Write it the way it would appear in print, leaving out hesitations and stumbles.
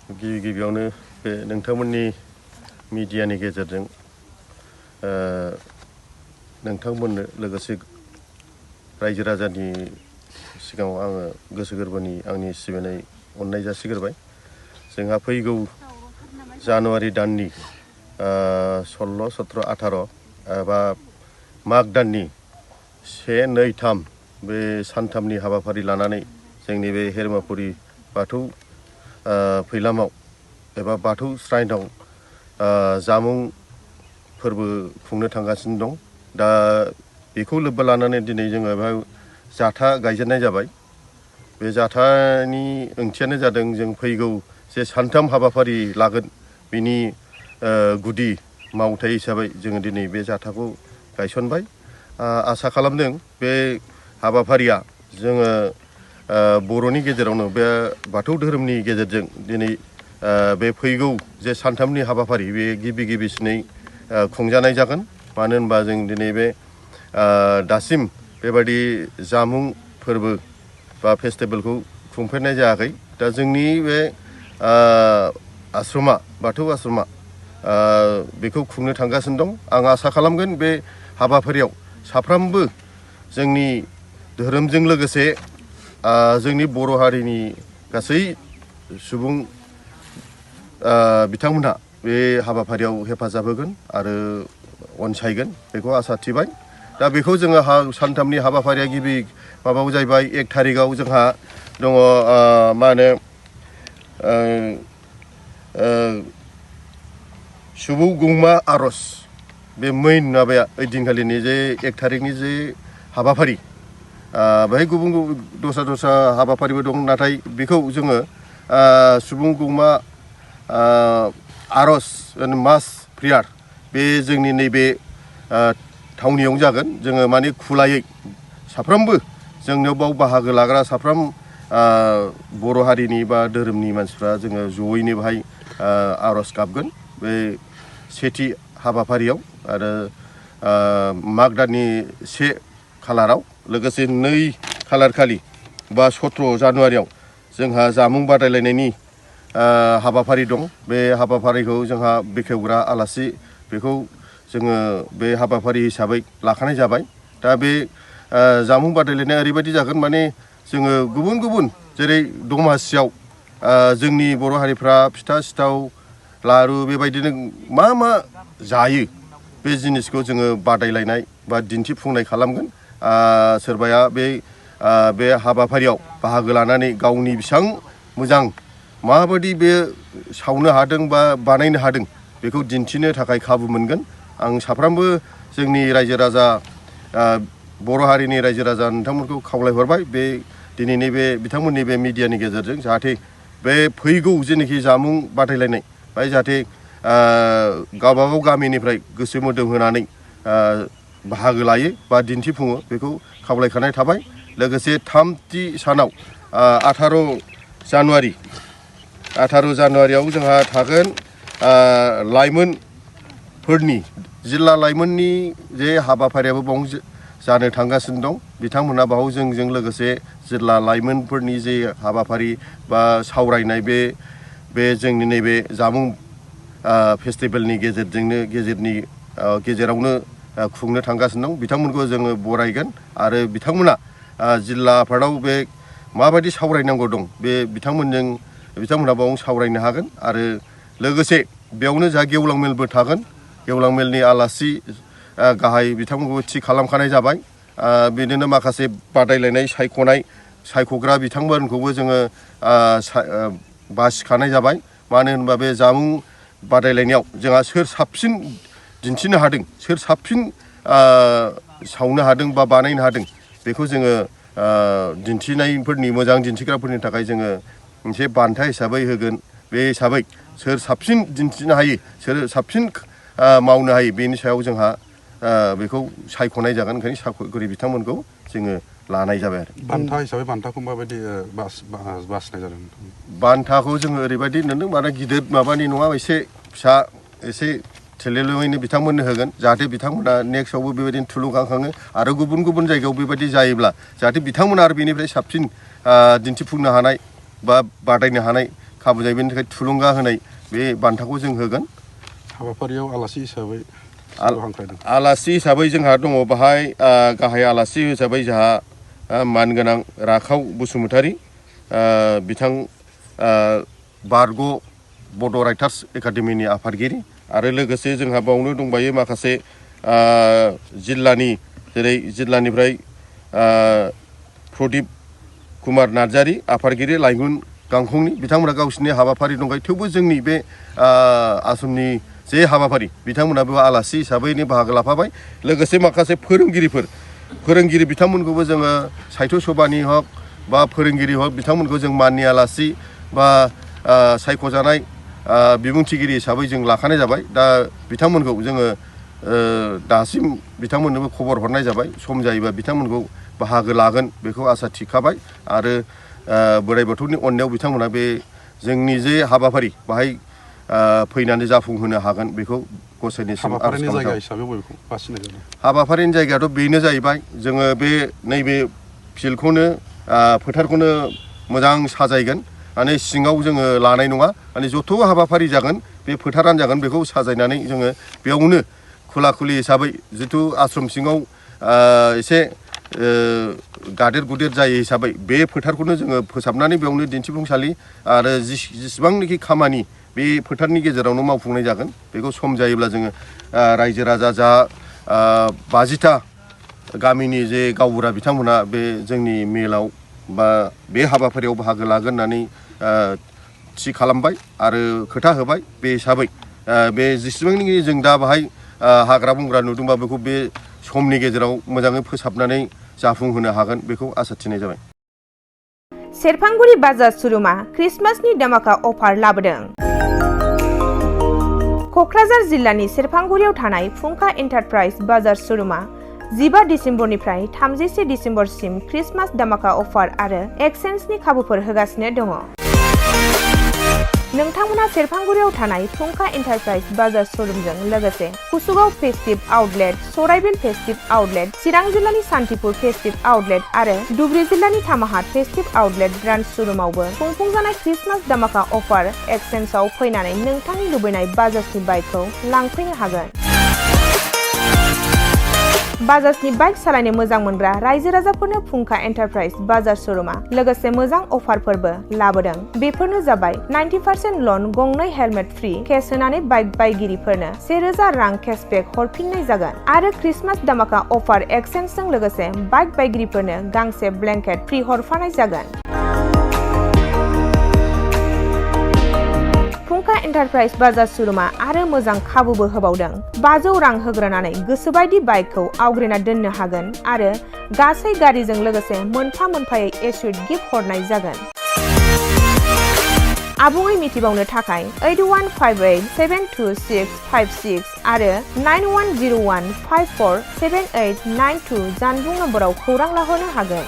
गिबियावनो बे नोंथांमोननि मिडियानि गेजेरजों नोंथांमोननो लोगोसे रायजो राजानि सिगाङाव आङो गोसो गोरबोनि आंनि सिबिनाय अननाय जासिग्रोबाय। जोंहा फैगौ जानुवारि दाननि 16, 17, 18 बा माग दाननि 1, 2, 3 बे सानथामनि हाबाफारि लानानै जोंनि बे हेरमाफुरि बाथौ फैलामाव एबा बाथौ श्राइनाव जामुं फोरबो खुंनो थांगासिनो दं। दा बेखौ लोब्बा लानानै दिनै जोङो बेहाय जाथा गायजेननाय जाबाय। बे जाथानि ओंथियानो जादों जों फैगौ जे सानथाम हाबाफारि लागोन बिनि गुदि मावथाय हिसाबै जोङो दिनै बे जाथाखौ गायसनबाय। आसा खालामदों बे हाबाफारिया जोङो बर'नि गेजेरावनो बे बाथौ धोरोमनि गेजेरजों दिनै बे फैगौ जे सानथामनि हाबाफारि बे गिबिसिनै खुंजानाय जागोन। मानो होनबा जों दिनै बे दासिम बेबायदि जामुं फोरबो बा फेस्टिभेलखौ खुंफेरनाय जायाखै। दा जोंनि बे आश्रमा बाथौ आश्रमा बेखौ खुंनो थांगासिनो दं। आं आसा खालामगोन बे हाबाफारियाव साफ्रोमबो जोंनि धोरोमजों लोगोसे जोंनि बर' हारिनि गासै सुबुं बिथांमोनहा बे हाबाफारियाव हेफाजाब होगोन आरो अनसायगोन बेखौ आसा थिबाय। दा बेखौ जोङो सानथामनि हाबाफारिया गिबि माबायाव जाहैबाय 1 थारिखआव जोंहा दङ मा होनो सुबुं गंमा आर'ज। बे मेइन माबाया ओइदिनखालिनि जे 1 थारिखनि जे हाबाफारि बेहाय गुबुन दस्रा हाबाफारिबो दं, नाथाय बेखौ जोङो सुबुं गंमा आर'ज मास प्रेयार बे जोंनि नैबे थावनियावनो जागोन। जोङो माने खुलायै साफ्रोमबो जोंनियाव बाव बाहागो लाग्रा साफ्रोम बर' हारिनि बा धोरोमनि मानसिफ्रा जोङो जयैनो बेहाय आर'ज गाबगोन बे सेथि हाबाफारियाव। आरो माग दाननि 1 खालाराव लोगोसे 2 खालार खालि बा 17 जानुवारियाव जोंहा जामुं बादायलायनायनि हाबाफारि दं। बे हाबाफारिखौ जोंहा बेखेवग्रा आलासि बेखौ जोङो बे हाबाफारि हिसाबै लाखानाय जाबाय। दा बे जामुं बादायलायनाया ओरैबायदि जागोन, माने जोङो गुबुन जेरै दमासियाव जोंनि बर' हारिफ्रा फिथा सिथाव लारु बेबायदिनो मा जायो बे जिनिसखौ जोङो बादायलायनाय बा दिन्थिफुंनाय खालामगोन। सोरबाया बे हाबाफारियाव बाहागो लानानै गावनि बेसेबां मोजां माबायदि बे सावनो हादों बा बानायनो हादों बेखौ दिन्थिनो थाखाय खाबु मोनगोन। आं साफ्रोमबो जोंनि रायजो राजा बर' हारिनि रायजो राजा नोंथांमोनखौ खावलायहरबाय बे दिनैनि बे बिथांमोननि बे मिडियानि गेजेरजों जाहाथे बे फैगौ जेनोखि जामुं बादायलायनाय बाय जाहाथे गावबागाव गामिनिफ्राय गोसो मोदोम होनानै बाहागो लायो बा दिन्थिफुङो बेखौ खावलायखानाय थाबाय। लोगोसे 3थि सानाव 18 जानुवारियाव जोंहा थागोन लाइमोनफोरनि जिल्ला लाइमोननि जे हाबाफारियाबो बाव जानो थांगासिनो दं। बिथांमोनहा बाव जोंजों लोगोसे जिल्ला लाइमोनफोरनि जे हाबाफारि बा सावरायनाय बे जोंनि नैबे जामुं फेस्टिभेलनि गेजेरावनो खुंनो थांगासिनो दं। बिथांमोनखौ जोङो बरायगोन आरो बिथांमोना जिल्ला आफादाव बे माबायदि सावरायनांगौ दं बे बिथांमोनहा बावनो सावरायनो हागोन। आरो लोगोसे बेयावनो जोंहा गेवलां मेलबो थागोन। गेवलां मेलनि आलासि गाहाय बिथांमोनखौबो थि खालामखानाय जाबाय। बिदिनो माखासे बादायलायनाय सायख'ग्रा बिथांमोनखौबो जोङो बासिखानाय जाबाय। मानो होनबा बे जामुं बादायलायनायाव जोंहा सोर साबसिन दिन्थिनो हादों, सोर साबसिन सावनो हादों बा बानायनो हादों बेखौ जोङो दिन्थिनायफोरनि मोजां दिन्थिग्राफोरनि थाखाय जोङो मोनसे बान्था हिसाबै होगोन। बे हिसाबै सोर साबसिन दिन्थिनो हायो, सोर साबसिन मावनो हायो बेनि सायाव जोंहा बेखौ सायख'नाय जागोन। ओंखायनो सायख'गिरि बिथांमोनखौ जोङो लानाय जाबाय आरो बान्था हिसाबै बान्थाखौ माबायदि बासिनाय जादों? बान्थाखौ जोङो ओरैबायदि नुदों, माने गिदिर माबानि नङा, एसे फिसा एसे थेलेलुयैनो बिथांमोननो होगोन जाहाथे बिथांमोना नेक्स्टआवबो बेबायदिनो थुलुंगाखाङो आरो गुबुन जायगायाव बेबायदि जायोब्ला जाहाथे बिथांमोना आरो बेनिफ्राय साबसिन दिन्थिफुंनो हानाय बा बादायनो हानाय खाबु जायो बेनि थाखाय थुलुंगा होनाय बे बान्थाखौ जों होगोन। हाबाफारियाव आलासि हिसाबै हांख्रायदों। आलासि हिसाबै जोंहा दङ बाहाय गाहाय आलासि हिसाबै जोंहा मानगोनां राखाव बसुमतारी बिथां बारग' बड' राइटार्स एकाडेमिनि आफादगिरि आरो लोगोसे जोंहा बावनो दंबायो माखासे जिल्लानि जेरै जिल्लानिफ्राय प्रदीप कुमार नार्जारी आफादगिरि लाइमोन गांखंनि बिथांमोना गावसिनि हाबाफारि दंखायो थेवबो जोंनि बे आसामनि जे हाबाफारि बिथांमोनाबो आलासि हिसाबैनो बाहागो लाफाबाय। लोगोसे माखासे फोरोंगिरि बिथांमोनखौबो जोङो साहित्य सभानि हक बा फोरोंगिरि हक बिथांमोनखौ जों माननि आलासि बा सायख'जानाय बिबुंथिगिरि हिसाबै जों लाखानाय जाबाय। दा बिथांमोनखौ जोङो दासिम बिथांमोननोबो खबर हरनाय जाबाय। सम जायोबा बिथांमोनखौ बाहागो लागोन बेखौ आसा थिखाबाय आरो बोराइ बाथौनि अननायाव बिथांमोना बे जोंनि जे हाबाफारि बाहाय फैनानै जाफुंहोनो हागोन बेखौ गसाइनिसिम आरज खालामो। हाबाफारिनि जायगायाथ' बेनो जाहैबाय जोङो बे नैबे फिल्डखौनो फोथारखौनो मोजां साजायगोन माने सिङाव जोङो लानाय नङा माने जथ' हाबाफारि जागोन बे फोथारानो जागोन बेखौ साजायनानै जोङो बेयावनो खुला खुलि हिसाबै जिथु आश्रम सिङाव एसे गादेर गुदेर जायो हिसाबै बे फोथारखौनो जोङो फोसाबनानै बेयावनो दिन्थिफुंसालि आरो जेसेबांनाखि खामानि बे फोथारनि गेजेरावनो मावफुंनाय जागोन बेखौ सम जायोब्ला जोङो रायजो राजा जा 50टा गामिनि जे गावबुरा बिथांमोना बे जोंनि मेलाव बा बे हाबाफारियाव बाहागो लागोन होननानै थि खालामबाय आरो खोथा होबाय। बे हिसाबै बे जेसेबांनाखि जों दा बाहाय हाग्रा बंग्रा नुदोंबा बेखौ बे समनि गेजेराव मोजाङै फोसाबनानै जाफुंहोनो हागोन बेखौ आसा थिनाय जाबाय। सेरफांगुरि बाजार श'रुमा क्रिसमासनि दामाका अफार लाबोदों। क'क्राझार जिल्लानि सेरफांगुरियाव थानाय फुंखा एन्टारप्राइज बाजार श'रुमा 15 डिसेम्बरनिफ्राय 31 डिसेम्बरसिम क्रिसमास दामाका अफार आरो एक्सचेन्जनि खाबुफोर होगासिनो दङ। नोंथांमोना सेरफांगुरियाव थानाय फुंखा एन्टारप्राइज बाजार श'रुमजों लोगोसे कुसुगाव फेस्टिभ आउटलेट, सराइबिल फेस्टिभ आउटलेट, चिरां जिल्लानि सान्तिपुर फेस्टिभ आउटलेट आरो धुबरी जिल्लानि थामाहाट फेस्टिभ आउटलेट ब्रान्च श'रुमावबो खुंफुंजानाय क्रिसमास दामाका अफार एक्सचेन्जआव फैनानै नोंथांनि लुबैनाय बाजाजनि बाइकखौ लांफैनो हागोन। बाजाजनि बाइक सालायनो मोजां मोनग्रा रायजो राजाफोरनो फुंखा एन्टारप्राइज बाजार श'रुमा लोगोसे मोजां अफारफोरबो लाबोदों। बेफोरनो जाबाय 90% लन, गंनै हेलमेट फ्रि, केस होनानै बाइक बायगिरिफोरनो 1000 रां केसबेक हरफिननाय जागोन आरो क्रिसमास दामाका अफार एक्सचेन्जजों लोगोसे बाइक बायगिरिफोरनो गांसे ब्लेंकेट फ्रि हरफानाय जागोन। फुंखा एन्टारप्राइज बाजार श'रुमा आरो मोजां खाबुबो होबावदों। 500 रां होग्रोनानै गोसोबायदि बाइकखौ आवग्रिना दोननो हागोन आरो गासै गारिजों लोगोसे मोनफा मोनफायै एसुइट गिफ्ट हरनाय जागोन। आबुङै मिथिबावनो थाखाय 8158726656 आरो 9101547892 जानबुं नम्बराव खौरां लाहरनो हागोन।